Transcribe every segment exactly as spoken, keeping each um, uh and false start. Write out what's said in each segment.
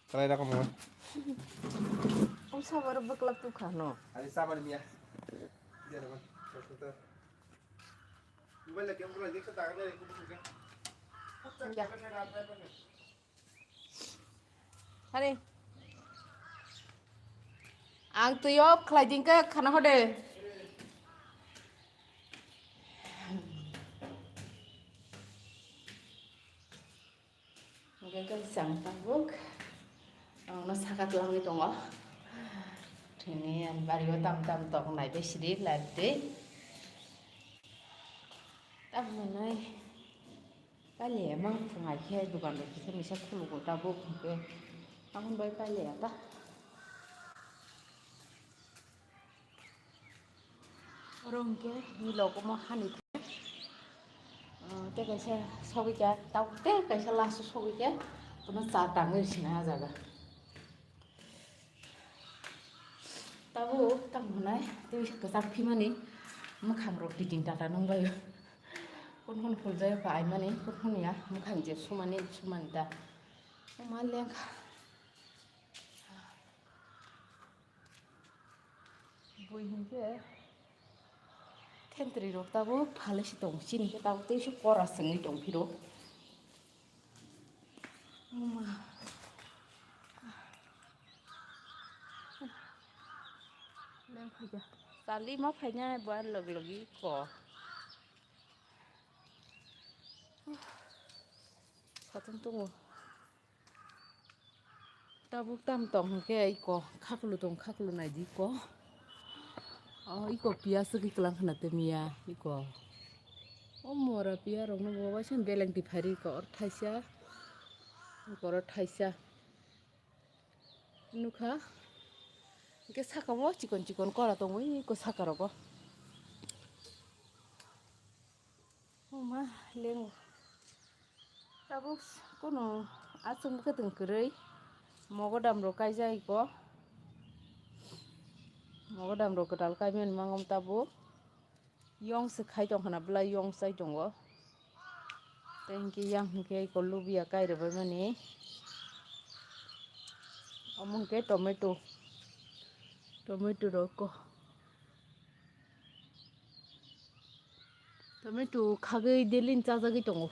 Kalai rok mo. Ang sabar beklap tu khano. Ani sabar miya. Dia dapat. Mobile lagi yang kurang dikit tak ada yang kubu kubu. Ya. Hari. Ang twi off khlai ding khe khana hode. Hingke kaisa ang tabuk, ang no saka twlangwi tongo. Tini ang bario tam tam tok nai bai sidi live de. Tam manai. Paile mang phungai khe dukan rok kisa misa khulugo tabuk hingke. Aboni bai paile ya ta. Oro hingke ni logo mo hani the. Ah, tei kaisa sogwi kha, tabuk tei kaisa last o sogwi kha. Bono cha tangwi sina ah jaga. Tabuk tamo hwnai tei kwchak phimani mwkhang rok kiting tata nungbai o. Kun kun phuljaio kha aimani, kun kun ya mwkhang je sumani sumani da. Ma lengkha. Bui hinkhe thentwrwi rok tabuk phalai se tongo, chini khe tabuk tei se kora swngwi tong phiro. Oma. Leng phaikha. Chali ma phainai bo log logi ko. Satung tungo. Tabuk tam tong hwnkhe iko khaklu tong khaklu naidi iko. O iko piya swgwi kwlang khna tei miya iko. O mora piya rokno bo waisa beleng tiphari iko or thaisa. Iko oro thaisa. Nukha. Hwnkhe saka o chikon chikon kora tongo iko saka rogo. Oma lengo. Tabuk kono aswk bwkhe twng kwrwi. Mogodam rok kaijak iko. Mogodam rok kwtal kaimani mangom tabuk. Yong se khai tong khna bwlai yong chai tongo. Tei hwnkhe yang hwnkhe iko lubiya kai rwbaimani. Omo hwnkhe tomato. Tomato rok ko. Tomato khagwi daily ni chajagwi tongo.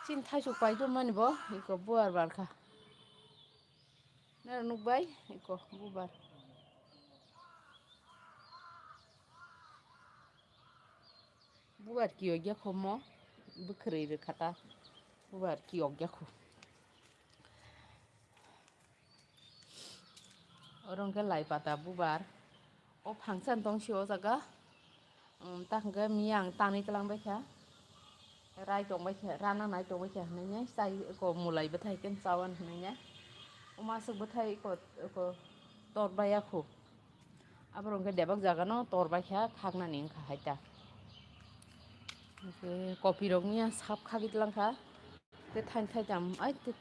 Chini thaisuk paithammani bo iko bubar barkha. Nara nukbai iko bubar. Bubar kiyok yakho mo bwkhwrwi rwkha ta. Bubar kiyok yakho. Oro hwnkhe lai pata bubar. O phangsa tong si o jaga. Um, ta hwnkhe miyang tanwi twlang bai kha. Rai tong bai kha, rana nai tong bai kha hwnwi nai. Chai ko mulai bwthai khe chawan hwnwi nai. O masuk bwthai ko, ko tor bai ya khu. Aboro hwnkhe debak jaga no tor bai kha khaknani wngkha hai ta. Hwnkhe kopi rok miyang sap khagwi twlang kha. Tei thain thai tam, ai, tei,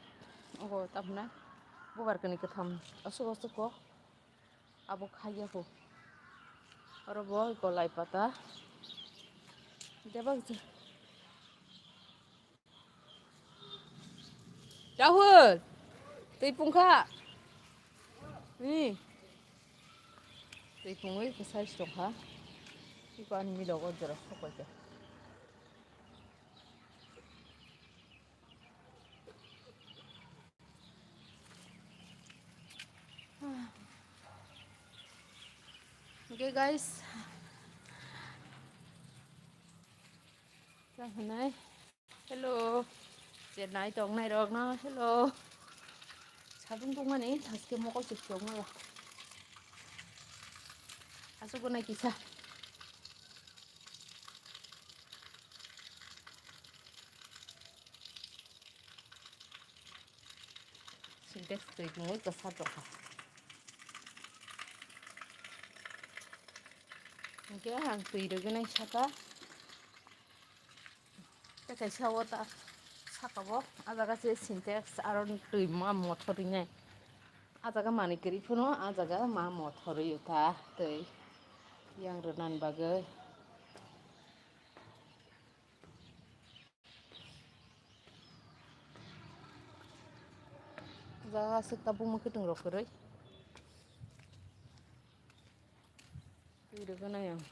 ogo, tam hwnai, bubar kani kwtham, aswk, aswk kok, abo khaiya kho. Oro bo golai pata, debak je. Rahul, tei pungkha, ni, tei pungwi kwsai tongkha, iko ani milok o jora sokoi khe. Okay, guys. Hello. Chenai tongnai rok no. Hello. Sabung tongmani thaske mokol se tongma. Asuk gonai kisa. Sintex twi tongwi kwsa tongkha. Hwnkhe ang twi rwgwi nai saka. Tei kaisa o ta saka o, ah jaga se sintex aro twi ma mothor rinai. Ah jaga manwi kwrwi phano, ah jaga ma mothor rwio ta twi yang rwnani bagwi. Jaga aswk tabukma kwtwng rok kwrwi. Twi rwgwna yang.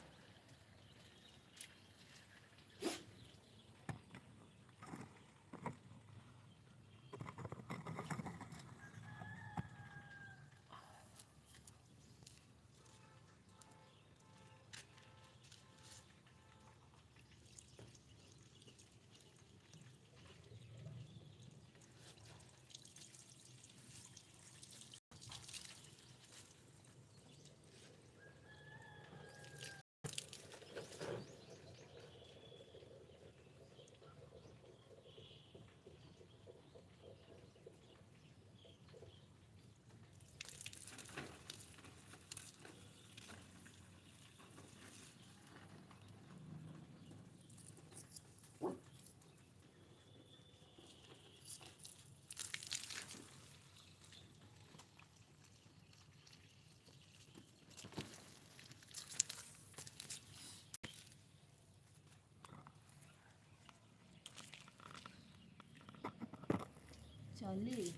Chali.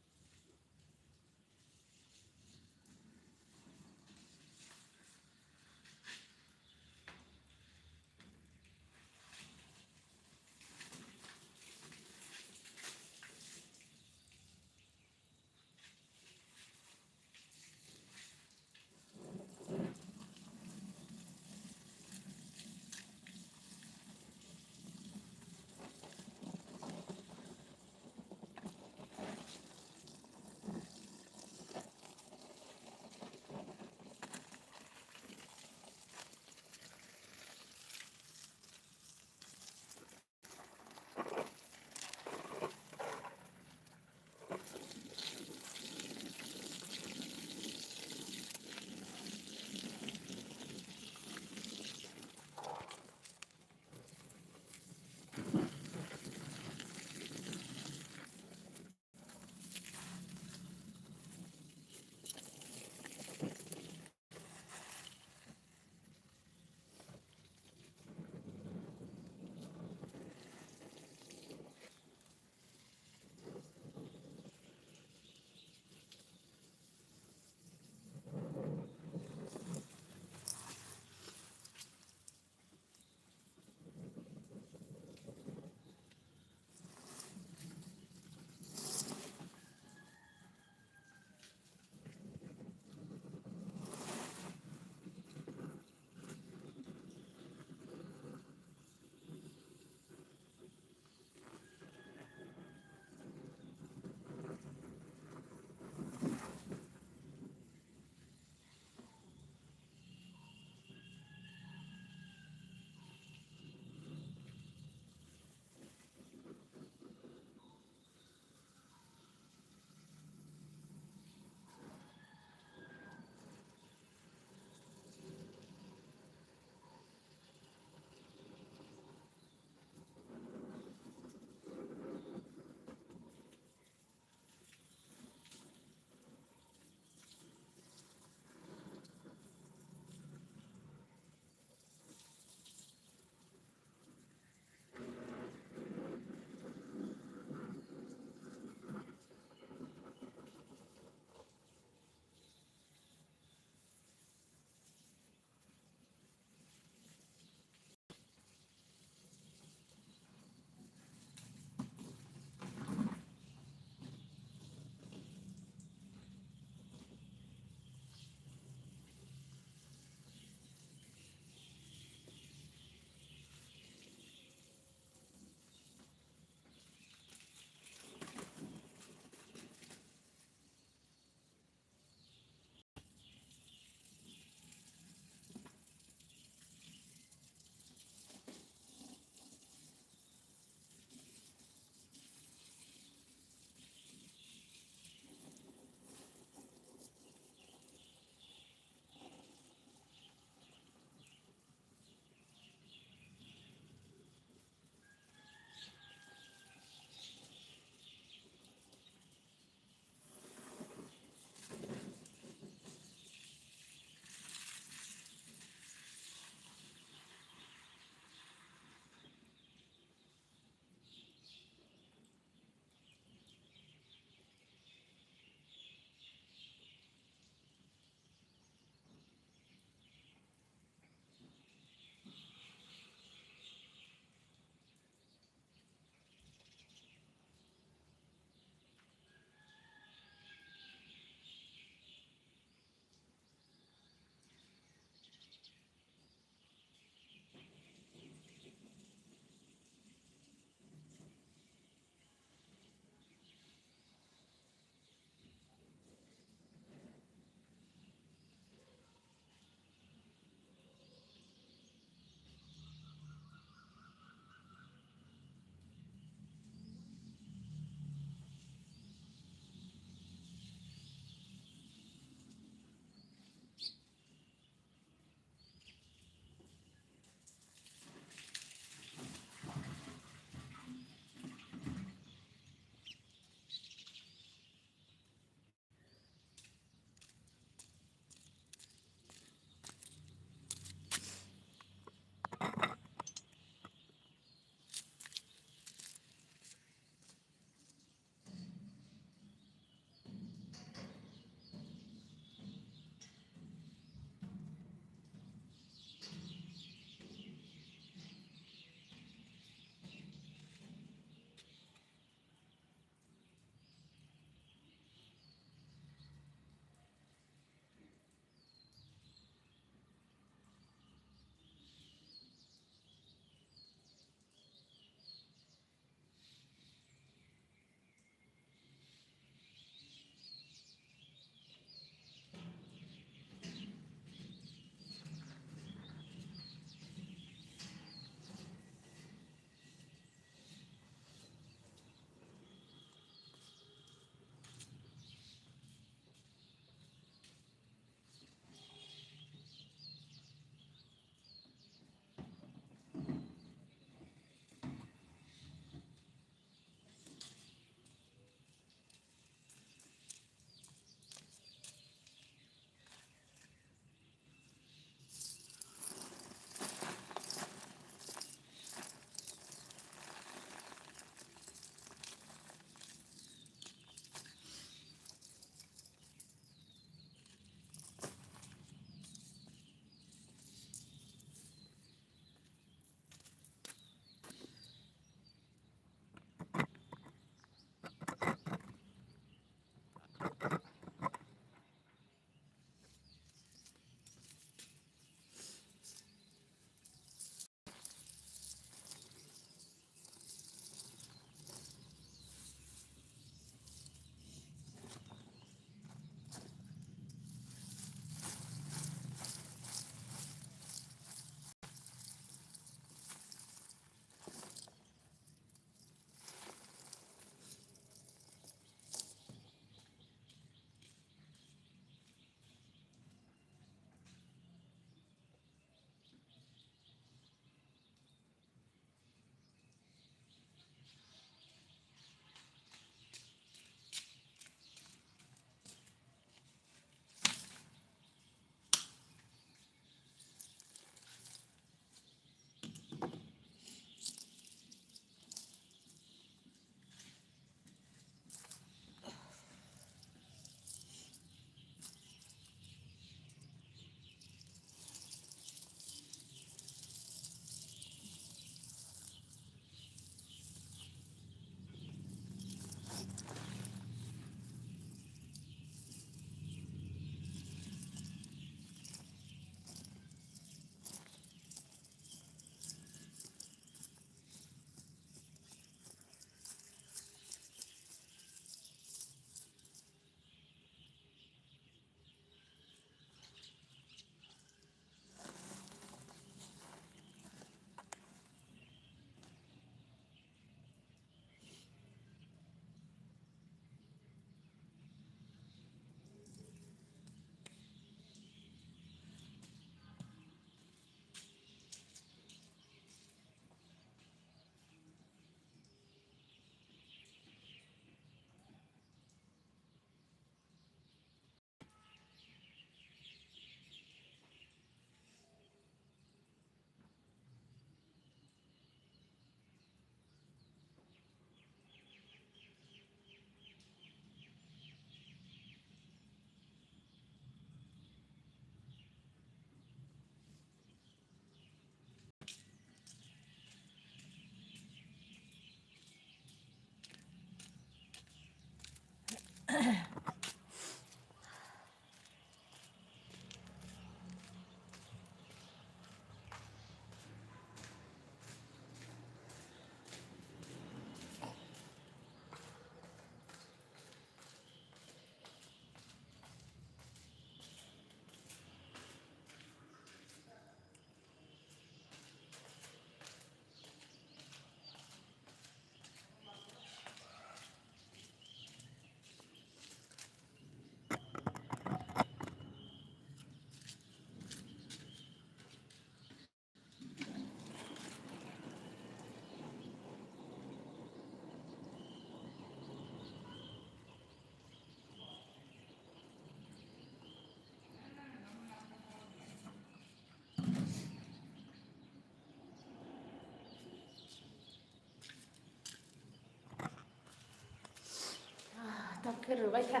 Rwbaikha.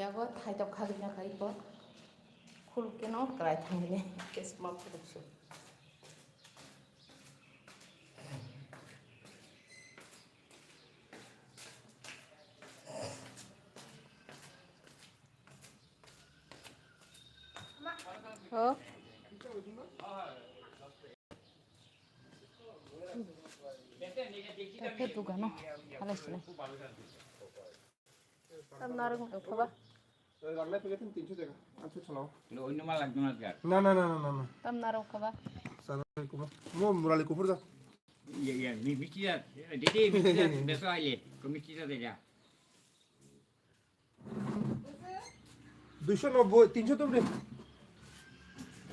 Yago thaitok khagwina khai bo. Khuluk keno kwrai thangwini. Kesma khuluk su. Oh. Tei khe dukano halai sini. Tam narwk nang khaba. Rang nai phaikhe tin tinsho taka. Answer chalo. Lo onno ma lagduna jak. Na, na, na, na, na, na. Tam narwk khaba. Salam alaikum. Mo Murali Kupur jak. Iya, iya, mi-, misti jak. Dede, misti jak. Beso aile. Ko misti jak ya. Duisho nobboi, tinsho tobri.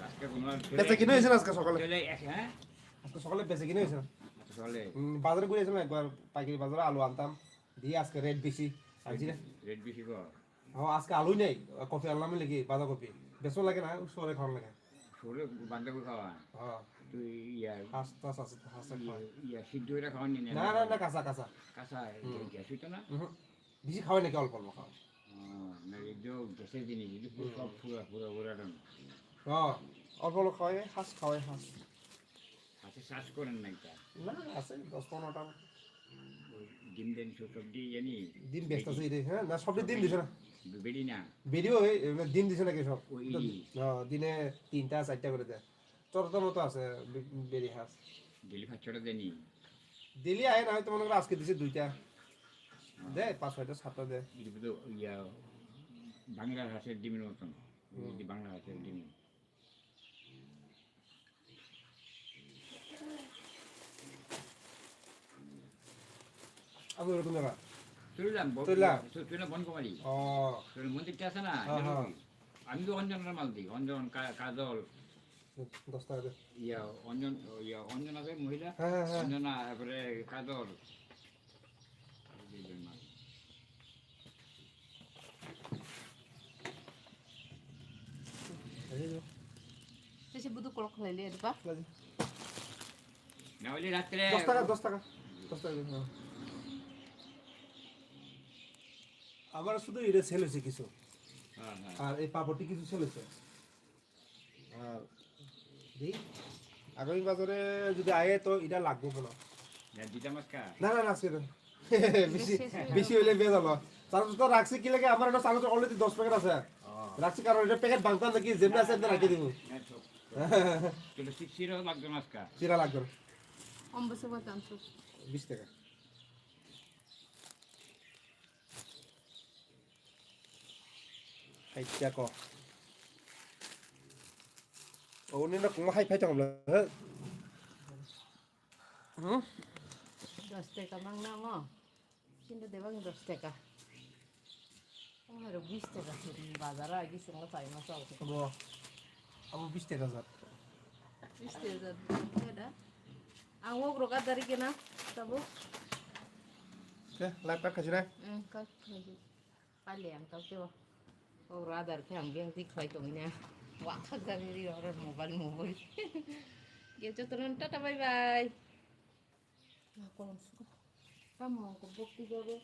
আজকে কোনো আর বেচা কিনা হয়েছে না আজকে সকালে? চলে এক, হ্যাঁ? আজকে সকালে বেচা কিনা হয়েছে না? আজকে সকালে? হুম, বাজারে ঘুরে এসেছিলাম একবার, পাইকারি বাজারে আলু আনতাম, দিয়ে আজকে রেট বেশি। আর জিরা? রেট বেশি গো। ও, আজকে আলুই নেই, কপি আনলাম নাকি, বাঁধাকপি। বেসন লাগে না, শহরে খাওয়ার লাগে। শহরে বাঁধাকপি খাওয়া? হ্যাঁ। তুই ইয়া, হাঁস টাস আছে, হাঁস টাস ইয়া, খাওয়া। ইয়া, সিদ্ধ করে খাওয়া নি না, না, না, না, কাঁচা, কাঁচা। কাঁচা, হুম। গ্যাস হইতো না? হুম। বেশি খাওয়াই নাকি অল্প অল্প খাওয়াই? ও, না, এই যে গ্যাসের জিনিস, এই যে পুরো সব হুম। পুরা, পুরা, পুরা টান। হ্যাঁ, অল্প অল্প খাওয়াই, হাঁস খাওয়াই, হাঁস। হাঁসে চাষ করেন না এটা? না, আছে দশ পনেরোটা। ওই ডিম দেন সব, সব দিয়ে জানি? ডিম ব্যস্ত আছে এটা, হ্যাঁ? না, সব ডিম দিছে না। বেরি না? বেরিও এই, এগুলো ডিম দিছে নাকি সব? ওই ইডি। হ্যাঁ, দিনে তিনটা, চারটা করে দেয়। চোদ্দটা মতো আছে বে-, বেরি হাঁস। ডেলি পাঁচ ছটা দেনি? ডেলি আয় না, হয়তো মনে করো আজকে দিছে দুইটা। হ্যাঁ। দেয়, পাঁচ ছয়টা, সাতটা দেয়। এটা তো ইয়া, বাংলার হাঁসের ডিমের মতন। হুম। এই যে বাংলার হাঁসের ডিম। আমি ওরকম জায়গা। তুললাম, ব-, তুললাম। ইয়া, তু-, তুললাম বনকুমারী। ও। তুললাম মন্দিরটা আছে না, হ্যাঁ, জানো হ্যাঁ। কি? আমি তো অঞ্জনর মাল দিই, অঞ্জন, কা-, কাজল। দশ টাকা দে। ইয়া, অঞ্জন, ইয়া, অঞ্জন আছে মহিলা? হ্যাঁ, হ্যাঁ, হ্যাঁ। অঞ্জনা, তারপরে কাজল। এই যে। বেশি বুদু কলক খাইলে, এটা পা। না হলে রাত্রে দশ টাকা, দশ টাকা। দশ টাকা, হ্যাঁ। আমার শুধু এটা সেল হয়েছে কিছু। হ্যাঁ, হ্যাঁ। আর এই পাপড়টি কিছু সেল হয়েছে। আর দেই, আগামী বাজারে যদি আয় তো এটা লাগবো বলো। না, দুইটা মাছ খা। না, না, না, আজকে তো। বেশি, বেশি হইলে বেশ হলো। চানাচুর তো রাখছি কি লাগে, আমার একটা চানাচুর already দশ প্যাকেট আছে। ও। রাখছি কারণ এটা প্যাকেট ভাঙতাম নাকি, যেমনি আছে এমনি রাখি দিব। না, সব। চলো, সি-, শিরা লাগবে না আজকে। শিরা লাগবে না। অম্বুসে কত আনছো? বিশ টাকা। Hai, ya ko. Oh, ini nak rumah hai pai tong lo. Hmm? দশ টাকা মাংনা মো। কিন্তু দেবাং দশ টাকা। ও, আরো বিশ টাকা ছিল। বাজারে আগে সঙ্গে পাই মাছ আনতে। Abo, abo বিশ টাকা zat. বিশ টাকা zat. এটা? আং ও গ্রোকা দারি কেনা, তাবো? Ke, live cut khaji nai? Hmm, cut khaji. Pali ang tau teo. O radar khe ang beng tik khlai tongwi na. Wa khak jani ri oro mobile mobile. Ge jotono tata bye bye. Ma kolom suka. Tamo ko bokti gogo.